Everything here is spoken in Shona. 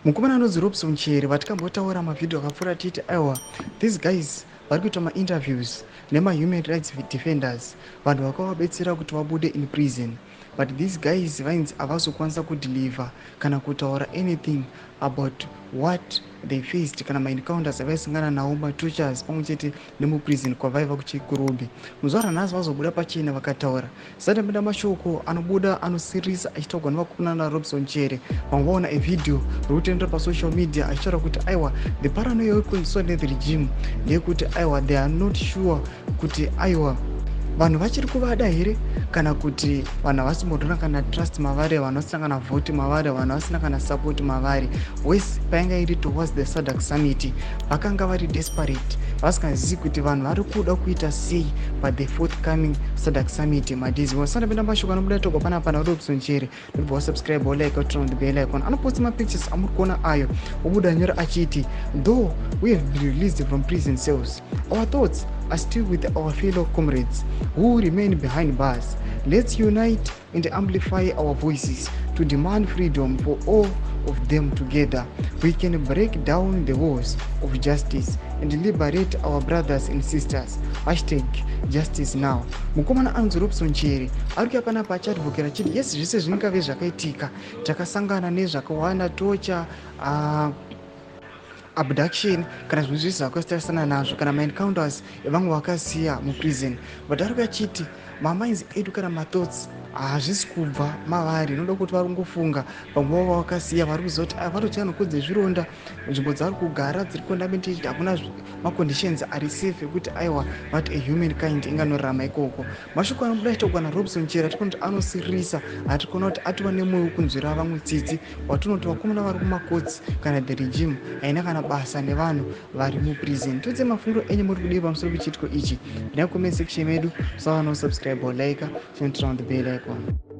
Mukomana anonzi Robson Chere vatikambotaura mavhidhiyo akapfuura tiiti aiwa, these guys vari kuita mainterviews nemahuman rights defenders, vanhu vakavabetsera kuti vabude in prison, but these guys vainzi havazokwanisa kudeliver kana kutaura anything about what they faced kana maencounters avaisangana nawo, matortures pamwe chete nemuprison kwavaiva kuChikurubi. Muzuva ranhasi vazobuda pachena vakataura. Sati mashoko anobuda anosirisa achitaurwa nevakomana naRobson Chere. Vamwe vaona evhidhiyo riri kutenderera pasocial media achitaura kuti aiwa, the paranoia iri nethe regime ndeyekuti aiwa, they are not sure kuti aiwa, vanhu vachiri kuvada here kana kuti vanhu havasimbotona kana trust mavari, vanhu vasina kana vote mavari, vanhu vasina kana support mavari. Wese painga iri towards the SADC summit, vakanga vari desperate, vasingazivi kuti vanhu vari kuda kuita sei pathe forthcoming SADC summit madays. Vasandapinda mashoko anobuda togwa panapa naRobson Chere. Ndobva wasubscribe, walike, turn on the bell icon. Anoposta mapictures amuri kuona ayo, obuda nyora achiti, "Though we have been released from prison cells, our thoughts are still with our fellow comrades who remain behind bars. Let's unite and amplify our voices to demand freedom for all of them. Together we can break down the walls of justice and liberate our brothers and sisters. #JusticeNow." Mukomana anonzi Robson Chere ari kuya panapa achiadvocata achiti yes, zvese zvingave zvakaitika, takasangana nezvakawanda, torture, abduction kana zvimwe zvese zvakasitarisana nazvo kana maencounters evamwe vakasiya muprison, but ari kuyachiti maminds edu kana mathoughts hazvisi kubva mavari. Inoda kuti vari kungofunga vamwe vavo vakasiya, vari kuziva kuti vatotya nokudze zvironda, nzvimbo dzavari kugara dziri contaminated, hakuna maconditions ari safe ekuti aiwa, vati ahuman kind inganorarama ikoko. Mashoko anobuda achitaurwa naRobson Chere atikuona kuti anosirisa, hatikuona kuti atova nemwoyo wekunzwira vamwe tsitsi, watinoti vakomana vari kumakotsi kana the regime haina kana basa nevanhu vari muprison. Todze mafungiro enyu, muri kudii pamusoro pechiitiko ichi? Ndina comment section medu. Usava nosubscribe or like, turn on the bell icon.